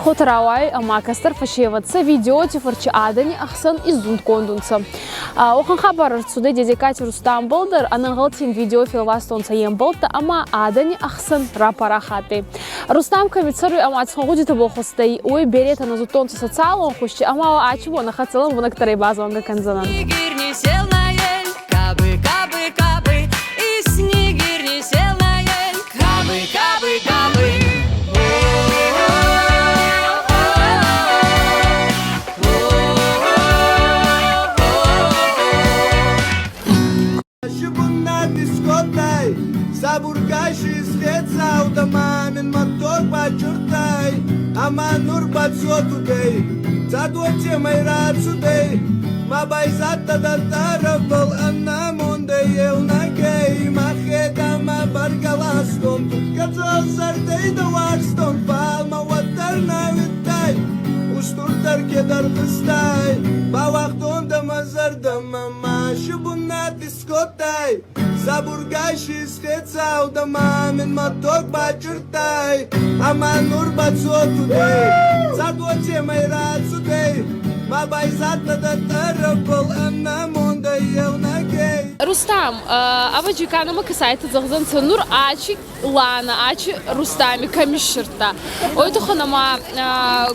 Арӕх уотӕ рауайуй, ӕма кӕстӕр фӕсевӕд сӕ видеоти фӕрци адӕни ӕхсӕн исзундгонд унцӕ. Уӕхӕн хабар ӕрцудӕй Дедегкати Рустамбӕл дӕр, ӕнӕнгъӕлти ин видео фелвастонцӕ е мбӕлттӕ ӕма адӕни ӕхсӕн рапарахат ӕй. Рустам кӕми цӕруй ӕма ци гъудитӕбӕл хуӕстӕй, уой беретӕ нӕ зудтонцӕ социалон хузти ӕма ачи бон ӕ хӕццӕ лӕмбунӕгдӕрӕй базонгӕ кӕндзӕнӕн. Снегирь сел на ель, кабы, кабы, кабы, и снегирь не сел на ель, кабы, кабы, кабы. Рустам, ӕвӕджи ка нӕмӕ кӕсайтӕ зӕгъдзӕнцӕ, нур ачи Лана, ачи Рустами кӕми ссирдта. Ой туххӕн ӕма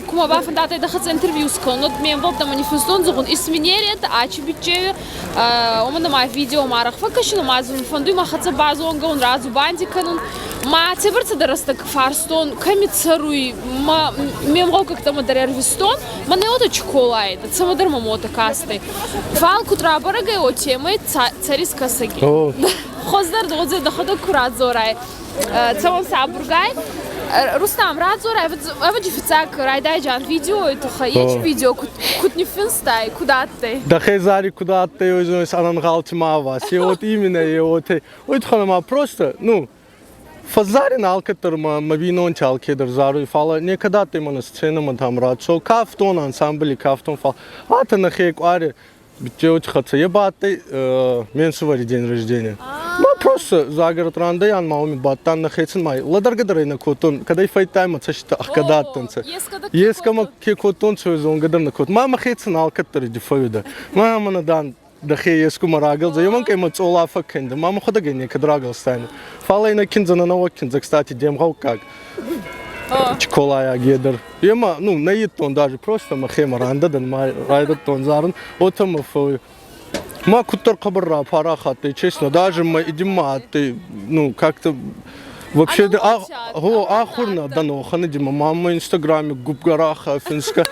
кумӕ бафӕндадӕй дӕ хӕццӕ интервью скӕнун, ме мбӕлттӕ манифестон зӕгъун, исменерет ачи биччеви, уомӕн ӕма видео ма арӕх фӕккӕсун ӕма фӕндуй мӕ хӕццӕ базонгӕ ун, радзубанди кӕнун. Ма цӕйбӕрцӕдӕр рӕстӕг фарстон, кӕми цӕруй, ма ме мгъӕуккӕгтӕмӕ дӕр ӕрвистон, ма не уотӕ Чиколай, цӕмӕдӕр мӕм уотӕ кастӕй. Фал куд рабӕрӕг ӕй уотемӕй цӕрис Кӕсӕги. Хуӕздӕр додзе дӕхуӕдӕг ку радзорай. Цӕуӕн сабургай. Рустам, радзорай, ӕвӕджи фиццаг райдайджан видеой туххӕй. Ечи видео куд ниффинстай, куд адтӕй? Дӕхе зари куд адтӕй, ой ӕнӕнгъӕлти ма вас. Е вот именно, е вот. Ой туххӕн ма просто, ну, Фӕззарин алкӕддӕр мӕ мӕ бийнонти алкедӕр заруй, фалӕ некӕд адтӕй мӕнӕ сценӕмӕ там рацо. Кафтон ансамбли кафтон, фал атӕ нӕхе къуари битеути хӕццӕ. Е ба адтӕй ме нсувӕри день рождения. Ма просто загород рандӕйан ма уоми бадтан нӕхецӕн ма лӕдӕргӕ дӕр ӕй нӕ кодтон, кӕд ӕй фӕйдтай мӕ цӕститӕ ӕхгӕд адтӕнцӕ. Ескӕмӕ ке кодтонцӕ, зонгӕ дӕр нӕ кодтон. Ма мӕхецӕн алкӕддӕр иди фӕууидӕ. Ма мӕнӕ дан дӕхе ескумӕ рагӕлдзӕ, емӕн ма цъола фӕккӕндӕ, ма мӕхуӕдӕг ӕй некӕд рагӕлстайнӕ. Фал ӕй нӕ киндзӕ, нӕ нӕуӕг киндзӕ, кстати, де мгъӕуккаг Чиколайаг е дӕр. Ема, ну, нӕ йедтон даже просто мӕхемӕ рандӕдӕн, ма райдӕдтон зарын. Уотӕ мӕ фӕууй. Ма куддӕр хъӕбӕр рапарахат ӕй, честно, даже мӕ идиммӕ адтӕй, ну, как-то вообще гъо, ахур нӕ дӕн охӕн идимӕ, ма мӕ инстаграме гупгӕрахӕ финсгӕ.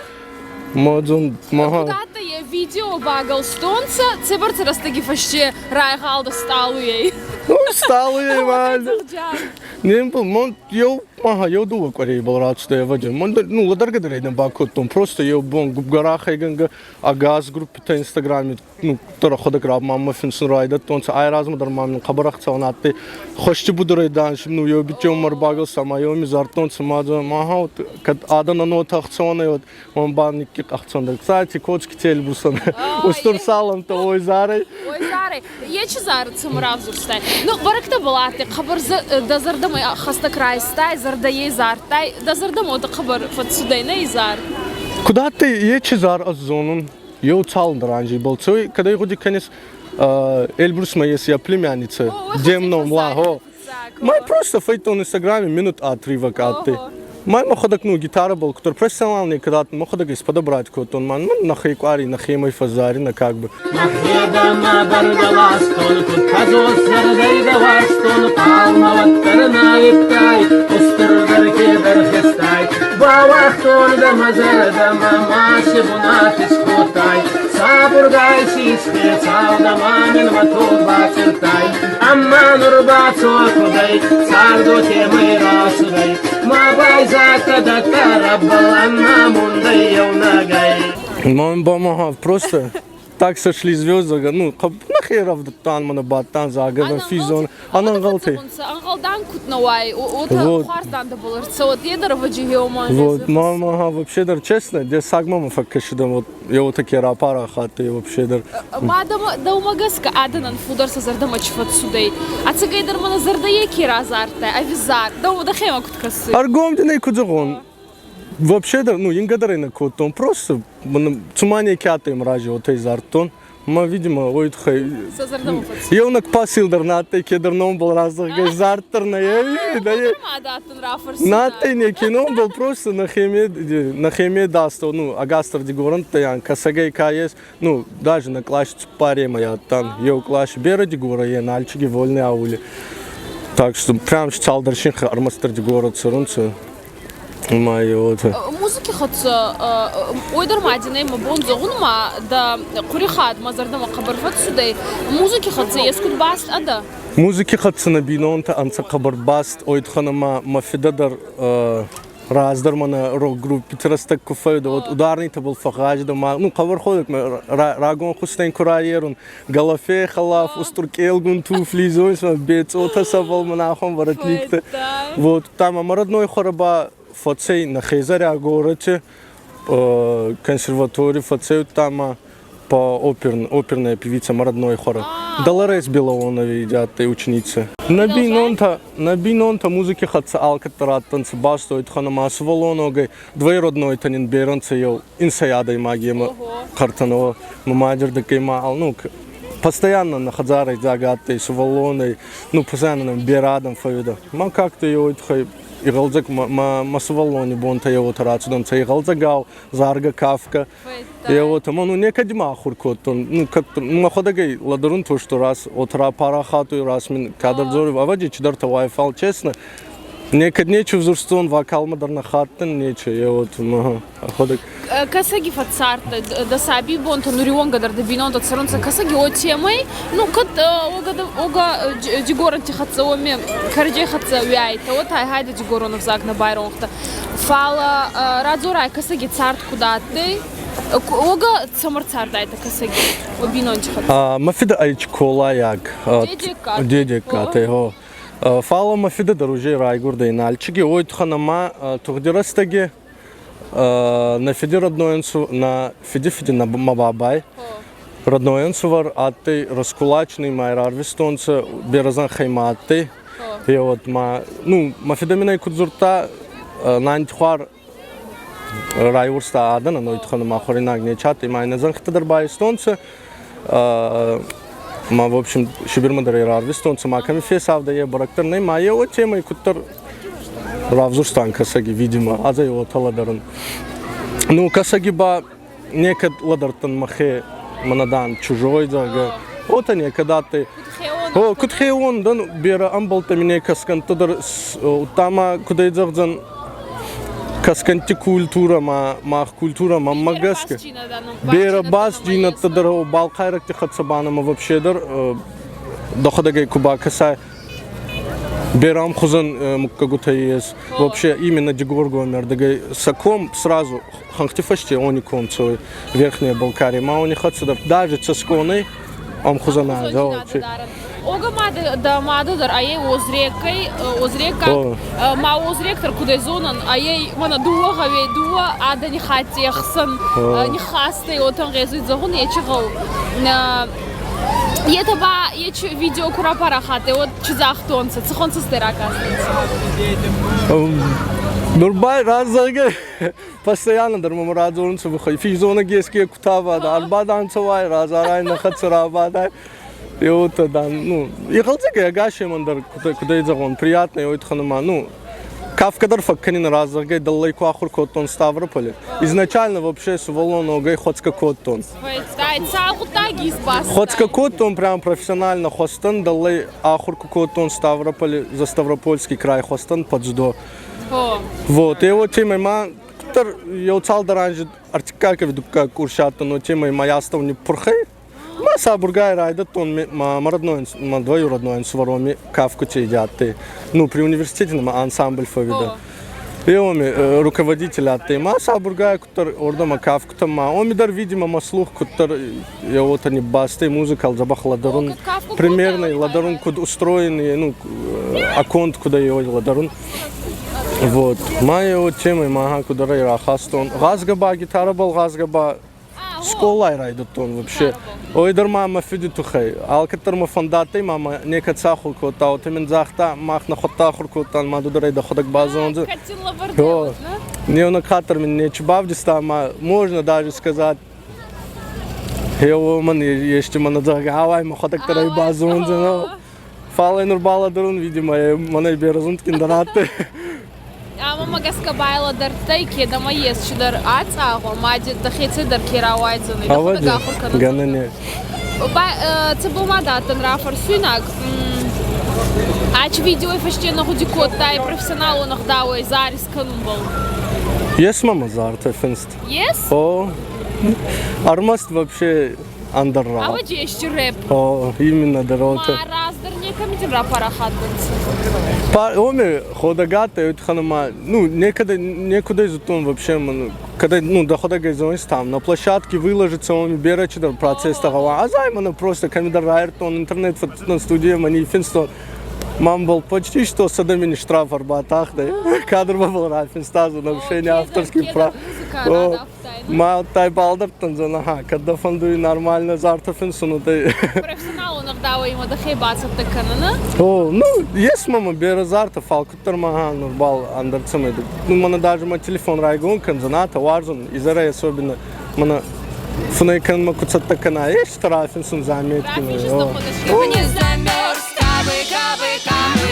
Мадзон, мага. Кудатӕ е видео багӕлстонцӕ, цӕбӕрцӕ рӕстӕги фӕсте райгъалдӕ стъалуйӕй. Ну, стъалуйӕй ма. Не, мон еу ага, еу дууӕ къуӕрей рацудӕй ӕвӕдзи. Мон, ну, лӕдӕргӕ дӕр ӕй нӕ бакодтон. Просто еу бон гупгӕрахӕйгӕнгӕ ӕгас группитӕ Инстаграми ну, дӕр ӕхуӕдӕг маммӕ финсун райдӕдтонцӕ. Ай размӕ дӕр ма мин хъӕбӕр ӕхцӕуӕн адтӕй. Хуӕсти будурӕй дан, ну, еу биччеумӕ ӕрбагӕлста ма еуми зардтонцӕ ма ага, вот, кӕд адӕнӕн уотӕ ӕхцӕуӕн ӕй, уӕд мӕн ба никки ӕхцӕуӕндӕр. Кстати, Коцки Тельбусан, устур саламтӕ ой зарӕй. Ой зарӕй. Ечи зар цӕмӕ равзурстай? Ну, бӕрӕгтӕ баладтӕй, хъӕбӕр дӕ зӕрдӕмӕ хӕстӕг райстай, зӕрдӕйей зардтай, дӕ зӕрдӕмӕ уотӕ хъӕбӕр фӕццудӕй нӕ и зар? Куд адтӕй, ечи зар ӕз зонун. Еу цалдӕр анзи бӕлццой, кӕд ӕй гъуди кӕнис, Эльбрусмӕ ес йӕ племянница, Демном Лаго. Май просто фӕйдтон Инстаграме минут отрывок адтӕй. Май мӕхуӕдӕг ну гитарабӕл куддӕр профессионал некӕд адтӕн, мӕхуӕдӕг исподобрать кодтон. Ман нӕхе къуари, нӕхемӕ фӕззаринӕ как бы. Нӕхедӕмӕ бӕргӕ ластон, куд кӕдзос зӕрдӕй дӕ уарзтон, фал мӕ уӕддӕр наивтай, устурдӕр кедӕр хестай. Бауагътон дӕ мӕ зӕрдӕмӕ, ма си бунат искодтай. Сабургай си исхецау дӕ ма мин мӕ тог бациртай. Ӕма нур бацо кудӕй, цард уотемӕй рацудӕй. Ма байзадтӕ дӕ тӕрӕбӕл ӕма мундӕй еунӕгӕй. Мам ба просто так сошли звезды, ну, нахер равдаттан мана баттан загӕвӕн физон. Ӕнӕнгъӕлтӕй. Ӕнхъӕлдан куд нӕ уай, уотӕ хуарз дӕ был ӕрцӕуӕд, е дӕр ӕвӕджи еумӕ. Вот, мама, ага, вообще дӕр честно, де саг мама фӕккӕсидӕн, вот, еу таке рапарахат вообще дӕр. Ма дӕумӕ гӕсгӕ адӕнӕн фулдӕр сӕ зӕрдӕмӕ чи фӕццудӕй? Ӕцӕгӕйдӕр мӕнӕ зӕрдӕ ке разардтай, ӕви зар? Дӕу дӕхемӕ куд кӕсуй? Ӕргом дин ӕй куд зӕгъон? Вообще дӕр, ну, ингӕ дӕр ӕй нӕ кодтон, просто цума неке адтӕй рази, уотӕ зардтон. Ма, видимо, уой туххӕй Сӕ зӕрдӕмӕ фӕци. Еунӕг пасил дӕр нӕ адтӕй, кедӕр номбӕл разӕгъгӕ зарддӕр нӕ е. Ма рафӕрсинӕ. Нӕ адтӕй неке номбӕл, просто нӕхеме дастӕу, ну, ӕгасдӕр дигорӕнттӕ кӕсӕгӕй ка ес, ну, даже на классе цуппаремӕй адтан, еу класс берӕ Дигора, е Нальчиги вольный аули. Так что прям цалдӕр синхи ӕрмӕстдӕр Дигора цӕрунцӕ. Ма уотӕ. Музыки хӕццӕ уой дӕр ма дин ӕй мӕ бон зӕгъун ма дӕ хъури хатт мӕ зӕрдӕмӕ хъӕбӕр фӕццудӕй. Музыки хӕццӕ ескуд баст ӕдӕ? Музыки хӕццӕ нӕ бийнонтӕ ӕнцӕ хъӕбӕр баст. Ой туххӕн ӕма мӕ фидӕ дӕр раздӕр мӕнӕ рок-группити рӕстӕг ку фӕууидӕ, уӕд ударнитӕбӕл фӕгъгъазидӕ ма, ну, хъӕбӕр ходӕг мӕ рагон хузтӕн ку райерун, галафе, халаф, устур къелгун туфли, зонис ма, бецъотӕ сӕбӕл мӕнӕхон воротниктӕ. Вот, там мӕ родной хуӕрӕ ба фӕцӕй нӕхе заря горӕти консерваторий фӕцӕй, там по оперная певица мӕ родной хуӕрӕ. Долорес Белоонови адтӕй ученица. На бийнонтӕ музыки хӕццӕ алкӕддӕр адтӕнцӕ баст, уой туххӕн ӕма сувӕллоногӕй двоюродной нин берӕнцӕ еу инсӕй адӕймагемӕ хъӕртӕн, мӕ мадирдӕгӕй ма, ну, постоянно на хӕдзарӕй дзаг адтӕй сувӕллонӕй, ну, постоянно нам берӕ адӕм фӕууидӕ. Ма как-то еуой туххӕй игъӕлдзӕг ма сувӕллони бонтӕ еуотӕ рацудӕнцӕ игъӕлдзӕгау, заргӕ, кафгӕ. Еуотӕ ма, ну, некӕд ма ахур кодтон. Ну, как мӕхуӕдӕг ӕй лӕдӕрун то, что раз отра парахат уй, раз мин кадӕр дзоруй, ӕвӕдзи чидӕртӕ уайфал, честно, некӕд нечи взурстон, вокалмӕ дӕр нӕ хаттӕн нечи, еуот, ӕхуӕдӕг. Кӕсӕги фӕццардтӕ, дӕ сабийбонтӕ нуриуӕнгӕ дӕр дӕ бийнонтӕ цӕрунцӕ Кӕсӕги уотемӕй, ну, кӕд ога дигорӕнти хӕццӕ уоми кӕрӕдзей хӕццӕ уиайтӕ, уотӕ айхайдӕ дигорон ӕвзаг нӕ байронхтӕ. Фал радзорай Кӕсӕги цард куд адтӕй, уогӕ цӕмӕ рцардайтӕ Кӕсӕги уӕ бийнонти хӕццӕ? Мӕ фидӕ ӕй Чиколайаг. Дедеккатӕй. Дедеккатӕй, гъо. Фал мӕ фидӕ дӕр уже райгурдӕй Нальчиги, уой туххӕн ӕма тугъди рӕстӕги на фиди родной на фиди фиди мӕ бабай родной ӕнсувӕр адтӕй раскулачный ма рарвистонцӕ берӕ зӕнхӕй ма адтӕй. Е вот ма, ну, мӕ фидӕ мин ӕй куд дзурдта, нантихуар райурста адӕнӕн, уой туххӕн ма хуӕринаг нечи адтӕй, ма ин зӕнхитӕ дӕр байстонцӕ. Ма, в общем, Сибирмӕ дӕр ӕй рарвистонцӕ, ма кӕми фесавдӕй, е бӕрӕг дӕр нӕй, ма е уотемӕй куддӕр равзурстан Кӕсӕги, видимо, ӕз ӕй уотӕ лӕдӕрун. Ну, Кӕсӕги ба некӕд лӕдӕрдтӕн мӕхе, мӕнӕ дан чужой, зӕгъгӕ. Уотӕ некӕд адтӕй. О, куд хеуон дӕн, берӕ ӕмбӕлттӕ ми не кӕсгӕнттӕ дӕр, удта ма куд ӕй зӕгъдзӕн, кӕсгӕнтти культурӕ ма мах культурӕ мӕнмӕ гӕсгӕ. Берӕ басджийнӕдтӕ дӕр балхъайрӕгти хӕццӕ ба нӕмӕ вообще дӕр дӕхуӕдӕг ӕй ку бакӕсай, берӕ ӕмхузӕн муггӕгутӕ ес. Вообще именно Дигоргоми ӕрдӕгӕй сӕ ком сразу хӕнхти фӕсте они ком цӕуй Верхняя Балкария, ма они хӕццӕ дӕр даже цӕсгонӕй ӕмхузӕн Ога мадӕ дӕ мадӕ дӕр айӕй озреккӕй, озреккаг, ма озректор кудӕй зонӕн, айӕй мӕнӕ дууӕ гъӕуей дууӕ адӕни хатти ӕхсӕн ниххастӕй уотӕ ӕнгъезуй зӕгъун ечи гъӕу. Етӕ ба ечи видео ку рапарахат ӕй, уӕд чи загътонцӕ, цӕхуӕн цӕстӕй ракастӕнцӕ? Нур ба раззӕгӕй постоянно дӕр мӕмӕ радзорунцӕ бухай. Физонӕг еске ку тавада, ӕрбаданцӕ уай, разарай нӕ хӕццӕ рабадай. И вот да, ну, игъӕлдзӕгӕй ӕгасемӕн дӕр, кудӕй зӕгъон, приятно, ой туххӕн ма, ну, Кафка дӕр фӕккӕнин раззагӕй дӕллӕй ку ахур кодтон Ставрополе. Изначально вообще сувӕллоногӕй хуӕцгӕ кодтон. Хуӕцгӕ кодтон прям профессионально хуӕстӕн, дӕллӕй ахур ку кодтон Ставрополе, за Ставропольский край хуӕстӕн по дзюдо. Вот, и вот темой ма куддӕр еу цалдӕр анзи ӕртиккаг ӕви дуккаг курси адтӕн, но темой ма ястау ниппурхӕй. Ма сабургай райдӕдтон ма родной, ма двоюродной ӕнсувӕроми кафгути адтӕй. Ну, при университете ма ансамбль фӕууидӕ. И оми руководитель адтӕй. Ма сабургай куддӕр ордӕмӕ кафгутӕ ма оми дӕр, видимо, ма слух куддӕр уотӕ ниббастӕй музыкал дзӕбӕх лӕдӕрун. Примерно лӕдӕрун куд устроен, ну, аккорд куд ӕй лӕдӕрун. Вот. Ма еу темӕй ма кудӕр ӕй рахастон. Гъазгӕ ба гитарӕбӕл гъазгӕ ба скъолай райдӕдтон вообще. Ой дӕр ма мӕ фиди туххӕй. Алкӕддӕр мӕ фӕндадтӕй, ма мӕ некӕд сахур кодта. Уотӕ мин загъта, мах нӕхуӕдтӕ ахур кодтан, ма ду дӕр ӕй дӕхуӕдӕг базондзӕ. Неонакатор мин нечи бавдиста, ма можно даже сказать, Еу мӕн ести мӕнӕ зӕгъгӕ, ауай мӕхуӕдӕг дӕр ӕй базондзӕнӕ. Фал ӕй нур балӕдӕрун, видимо, мӕнӕй берӕ зундгиндӕр адтӕй. Ӕма мӕ гӕсгӕ байлӕдӕрдтӕй, ке дӕмӕ ес чидӕр ацъагъуӕ, ма дӕхецӕй дӕр ке рауайдзӕнӕй, дӕхуӕдӕг ахур кӕнун. Гӕнӕн е. Цӕбӕл ма дӕ адтӕн рафӕрсуйнаг? Ачи видеой фӕсте нӕ гъуди кодтай профессионалон ӕгъдауӕй зар искӕнунбӕл? Ес мӕмӕ зартӕ финст. Ес? О, ӕрмӕст вообще ӕндӕр рауӕн. Ӕвӕджи ести рэп? О, именно доротӕ. Ма раздӕр некӕми дин рапарахатгонд Оме ходӕгадтӕй уйтхӕн ну, некогда, некуда зудтон вообще, когда, ну, дӕхуӕдӕг зонис там, на площадке выложится, он берӕ чидӕр процесстӕ гъӕуа. А зай мӕнӕ просто кӕмидӕр раирдтон интернет студия мӕни финстон. Мам был почти что 100 мин штраф ӕрбатахтӕй. Кадр был рафинста за нарушение авторских прав. Ма тай балдӕрдтӕн зӕн, аха, кӕд дӕ фӕндуй нормально зартӕ финсун, утай. Профессионалон ӕгъдауӕй имӕ дӕхе бацӕттӕ кӕнӕнӕ? О, ну, ес мӕмӕ берӕ зартӕ, фал куддӕр ма нурбал ӕндӕр цӕмӕй. Ну, мӕнӕ даже мӕ телефон райгон кӕндзӕн, атӕ уарзун, изӕрӕй особенно мӕнӕ фунӕй кӕнунмӕ ку цӕттӕ кӕна, ес рафинсун заметки. Чтобы не замерз, кабы, кабы, кабы.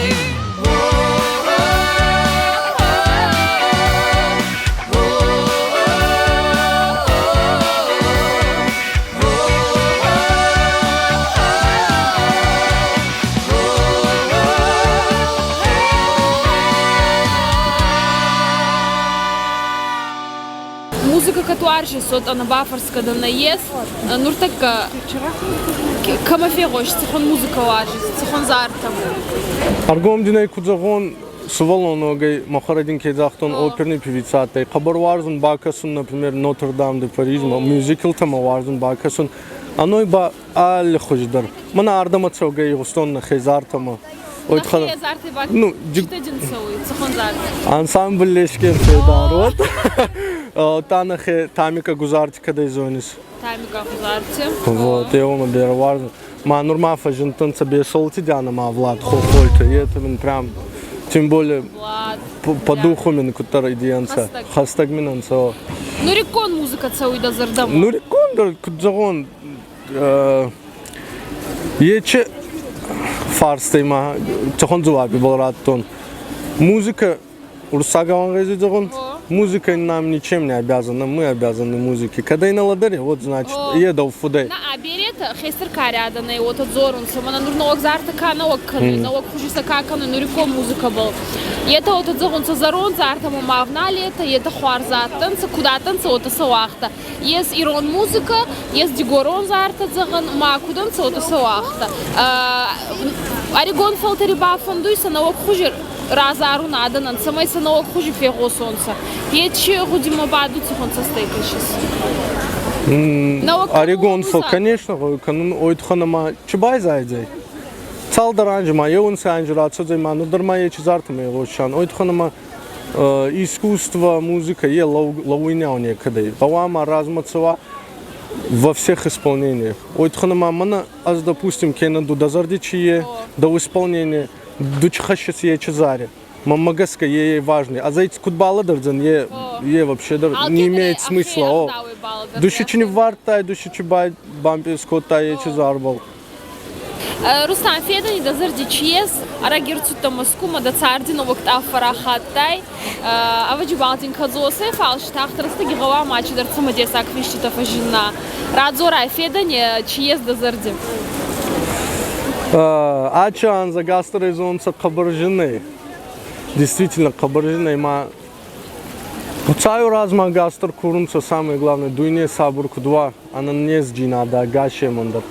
Музыка кӕд уарзыс, уӕд ӕнӕбафӕрсгӕ дӕ нӕййес. Нуртӕккӕ кӕмӕ фегъосис, цӕхуӕн музыкӕ уарзис, цӕхуӕн зартӕ? Ӕргом дин ӕй ку зӕгъон, сувӕллоногӕй мӕхуӕрӕг ке загътон, оперный певица адтӕй. Хъӕбӕр уарзун бакӕсун, например, Нотр-Дам де Парижмӕ, мюзиклтӕмӕ уарзун бакӕсун. Ӕной ба аллихузи дӕр. Мӕнӕ ардӕмӕ цӕугӕ игъустон нӕхе зартӕмӕ. Нӕхе зарти ба ну, читӕ дин цӕуй, цӕхуӕн зартӕ? Ансамбль Лескен федар, вот. Та нӕхе Тамика Гузарти кӕдӕй зонис? Тамика Гузарти. Вот, еума берӕ уарзун. Ма нур ма фӕззиндтӕнцӕ Бесолти Диана ма Влад Хохойты. Это мин прям, тем более Влад. по духу мин куддӕр идеянцӕ. Хӕстӕг мин ӕнцӕ. Нуриккон музыкӕ цӕуй дӕ зӕрдӕмӕ? Нуриккон дӕр, куд зӕгъон, ечи фарстӕй ма цӕхуӕн дзуапп ибӕл радтон. Музыка уруссагау ангъези зӕгъун, музыка нам ничем не обязана, мы обязаны музыке. Когда и на ладаре, вот значит, е дӕу фудӕй. На а беретӕ хестӕр кари адӕнӕй уотӕ дзорунцӕ, мӕнӕ нур нӕуӕг зартӕ ка нӕуӕг кӕнуй, нӕуӕг хузи сӕ ка кӕнуй нуриккон музыкӕбӕл. Етӕ уотӕ зӕгъунцӕ, зӕронд зартӕмӕ ма ӕвналетӕ, етӕ хуарз адтӕнцӕ, куд адтӕнцӕ, уотӕ сӕ уагъта. Ес ирон музыкӕ, ес дигорон зартӕ зӕгъӕн, ма куд ӕнцӕ, уотӕ сӕ уагъта. Ӕригон фӕлтӕри ба фӕндуй сӕ нӕуӕг хузи разарун адӕнӕн, цӕмӕй сӕ нӕуӕг хузи фегъосонцӕ. Ечи гъудимӕ ба ду цӕхуӕн цӕстӕй кӕсис? Ӕригон фӕл, конечно, кӕнун ой туххӕн ӕма чи байзайдзӕй? Цалдӕр анзи ма, еунцӕ анзи рацӕудзӕй ма, нур дӕр ма ечи зартӕмӕ игъосиан. Ой туххӕн ӕма искусство, музыка е лӕууйниау некӕдӕй. Гъӕуама размӕ цӕуа во всех исполнениях. Ой туххӕн ӕма мӕнӕ ӕз, допустим, кенӕ ду дӕ зӕрди чи е, дӕ исполнение, ду чи хӕссис ечи заре. Мӕнмӕ гӕсгӕ е важный. А за куд балӕдӕрдзӕн, е вообще дӕр не имеет смысла. О. Ду чи ниввардтай, ду чи бампъез кодтай ечи зарбӕл. Рустам, федӕни дӕ зӕрди чи ес, ӕрӕги ӕрцудтӕ Мӕскумӕ, дӕ царди нӕуӕг тъаффӕрахаттӕй. Ӕвӕджи бал дин кӕдзосӕй, фал си тагъд рӕстӕги гъӕуама чидӕр цӕмӕдесаг финститӕ фӕззинна. Радзорай федӕни чи ес дӕ зӕрди? Ачи анза гастролизонцӕ хъӕбӕр Действительно хъӕбӕр зинӕй ма Хуцауи размӕ гастр курунцӕ самое главное дуйне сабур куд уа, ӕнӕнездзийнадӕ ӕгасемӕн дӕр.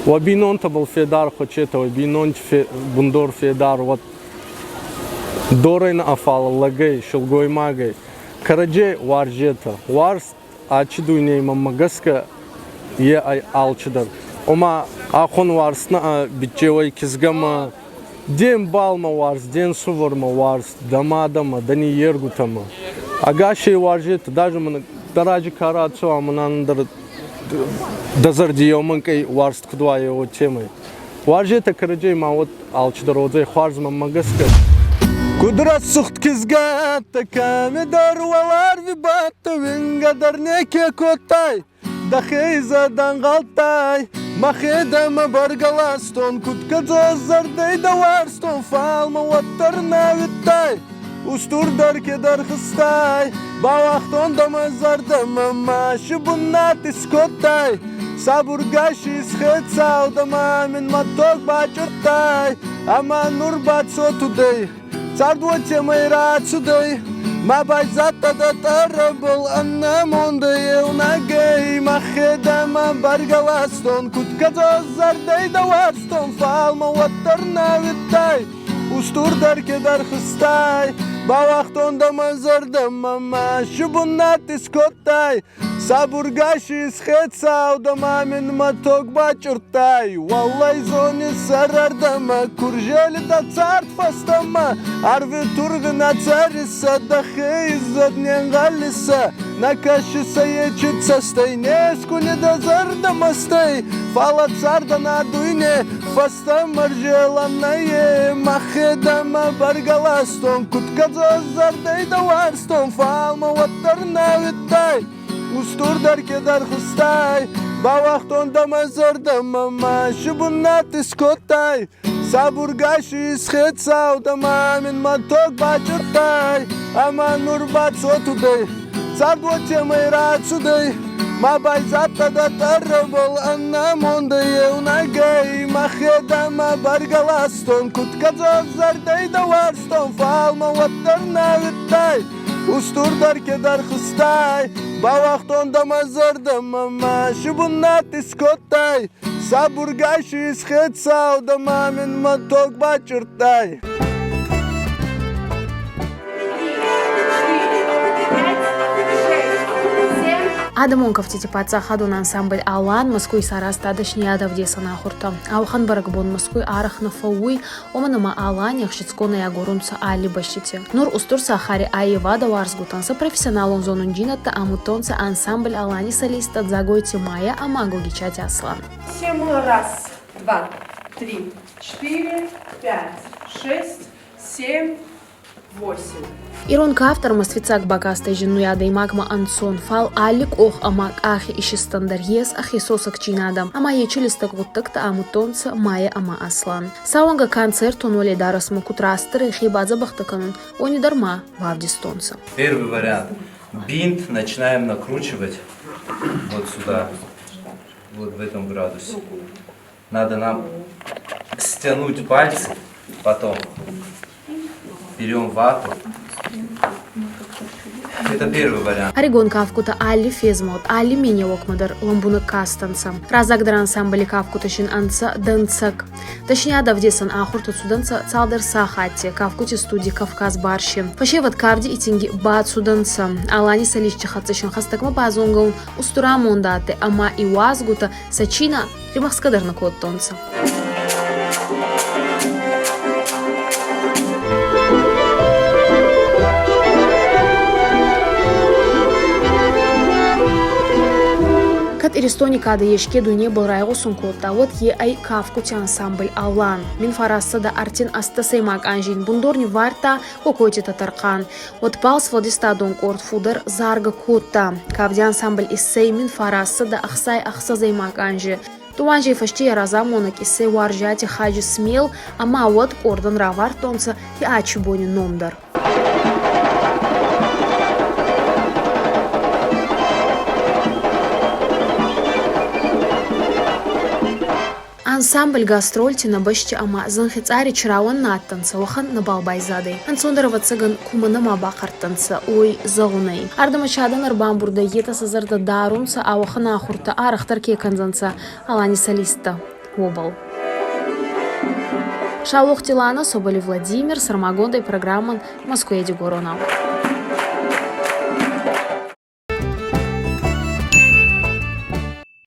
Уӕ бийнонтӕбӕл федар хуӕцетӕ, уӕ бийнонти бундор федар уӕд. Дорӕй нӕ афала лӕгӕй, силгоймагӕй. Кӕрӕдзей уарзетӕ. Уарзт ачи дуйней мӕнмӕ гӕсгӕ е ӕй алчидӕр. Ома ахон уарзт нӕ биччеуӕй кизгӕмӕ, де мбалмӕ уарзт, де нсувӕрмӕ уарзт, дӕ мадӕмӕ, дӕ ниййергутӕмӕ. Ӕгасей уарзетӕ, даже мӕнӕ дӕ раджы ка рацӕуа, мӕнӕн дӕр дӕ зӕрди еумӕнкъей уарзт куд уа, уотемӕй. Уарзетӕ кӕрӕдзей ма уӕд алчидӕр уодзӕй хуарз мӕнмӕ гӕсгӕ. Куд рӕсугъд кизгӕ адтӕ, кӕмидӕр уӕларви бадтӕ, уингӕ дӕр неке кодтай, дӕхе изӕд ӕнгъалдтай. Мӕхе дӕмӕ бӕргӕ ластон, куд кӕдзос зӕрдӕй дӕ уарзтон, фал мӕ уӕддӕр нӕ уидтай. Устурдӕр кедӕр хызтай, бауагътон дӕ мӕ зӕрдӕмӕ, машы бунат искодтай. Сабургай си исхецау дӕ ма мин мӕ тог бачъурдтай, ӕма нур ба цотудӕй, цард уотемӕй рацудӕй. Ма байзадтӕ дӕ тъӕрӕбӕл ӕнамондӕй еунӕгӕй, мӕхе дӕмӕ бӕргӕ ластон, куд кӕдзос зӕрдӕй дӕ уарзтон, фал мӕ уӕддӕр нӕ уидтай. Устурдӕр кедӕр хызтай, бауагътон дӕ мӕ зӕрдӕмӕ, мӕ бунат искодтай. Сабургай си исхецау дӕ ма мин мӕ тог бачъурдтай. Уӕллӕй зони сӕрӕрдӕмӕ, куржели дӕ цард фӕстӕмӕ. Арви тургъи нӕ цӕрисӕ, дӕхе изӕд не нгъӕлисӕ. Нӕ кӕсисӕ ечи цӕстӕй, не скуни дӕ зӕрдӕ мӕстӕй. Фал цардӕн а дуйне фӕстӕмӕ рзелӕн нӕййе. Мӕхе дӕмӕ бӕргӕ ластон, куд кӕдзос зӕрдӕй дӕ уарзтон, фал мӕ уӕддӕр нӕ уидтай. Устурдӕр кедӕр хызтай, бауагътон дӕ мӕ зӕрдӕмӕ, мӕ бунат искодтай. Сабургай си исхецау дӕ ма мин мӕ тог бачъурдтай, ӕма нур ба цотудӕй. Цард уотемӕй рацудӕй, ма байзадтӕ дӕ тъӕррӕбӕл ӕнамондӕй еунӕгӕй. Мӕхе дӕмӕ бӕргӕ ластон, куд кӕдзос зӕрдӕй дӕ уарзтон, фал мӕ уӕддӕр нӕ уидтай. Устурдӕр кедӕр хызтай, бауагътон дӕ мӕ зӕрдӕмӕ, мӕ бунат искодтай. Сабургай си исхецау дӕ ма мин мӕ тог бачъурдтай. Адӕмон кӕфтити паддзахадон ансамбль «Алан» Мӕскуй исаразта дӕсниадӕвдесӕн ахуртӕ. Ауӕхӕн бӕрӕгбон Мӕскуй арӕх нӕ фӕууй, уомӕн ӕма «Алани» ӕхсицгонӕй агорунцӕ алли бӕстити. Нур устур сахари аййевадӕуарзгутӕн сӕ профессионалон зонундзийнӕдтӕ амудтонцӕ ансамбль «Алани» солисттӕ Дзагойти Майя ӕма Гогичати Аслан. Всем раз, два, три, четыре, пять, шесть, семь, восемь. Ирон кафт ӕрмӕст фиццаг бакастӕй зиннуй адӕймагмӕ ӕнцон, фал алли къох ӕма къахи исистӕн дӕр ес ӕхе сосӕгдзийнадӕ, ӕма ечи листӕг гъуддӕгтӕ амудтонцӕ Майя ӕма Аслан. Сауӕнгӕ концертон уӕледарӕсмӕ куд растдӕр ӕхе бадзӕбӕхтӕ кӕнун, уони дӕр ма бавдистонцӕ. Первый вариант. Бинт начинаем накручивать вот сюда, вот в этом градусе. Надо нам стянуть пальцы, потом берем вату. Это первый вариант. Ӕригон кафгутӕ алли фезмӕлд, алли менеуӕгмӕ дӕр лӕмбунӕг кастӕнцӕ. Раззагдӕр ансамбли кафгутӕ син ӕнцӕ дӕнцӕг. Дӕсниадӕ ӕвдесӕн ахуртӕ цудӕнцӕ цалдӕр сахатти кафгути студи «Кавказ Барщи». Фӕсевӕд кавди итинги бацудӕнцӕ. Алани солистти хӕццӕ син хӕстӕгмӕ базонгӕ ун устур амонд адтӕй ӕма иуазгутӕ сӕ чинӕ римӕхсгӕ дӕр нӕ кодтонцӕ. Кӕд Иристони кадӕ еске дуйнебӕл райгъосун кодта, уӕд е ӕй кафгути ансамбль «Алан». Мин фарастсӕдӕ ӕртин ӕстдӕсӕймаг анзи ин бундор ниввардта Кокойти Тӕтӕрхъан. Уӕдбӕл сфӕлдистадон къорд фулдӕр заргӕ кодта. Кавди ансамбль иссӕй мин фарастсӕдӕ ӕхсай ӕхсӕзӕймаг анзи. Дууанзей фӕсте ӕ разамонӕг иссӕй Уарзиати Хаджи Смел ӕма уӕд къордӕн равардтонцӕ Тиачи-бони ном дӕр. Ансамбль гастрольти нӕ бӕсти ӕма зӕнхи цъари чирауӕн нӕ адтӕнцӕ, уӕхӕн нӕбал байзадӕй. Ӕнцондӕр, ӕвӕццӕгӕн, кумӕ нӕма бахъӕрттӕнцӕ, уой зӕгъунӕй. Ардӕмӕ чи адӕн ӕрбамбурдӕй, етӕ сӕ зӕрдӕ дарунцӕ, ауӕхӕн ахуртӕ арӕхдӕр ке кӕндзӕнцӕ Алани солисттӕ, уобӕл. Саулохти Лана, Соболев Владимир, сӕрмагондӕй программӕн Москвӕ-Дигоронау.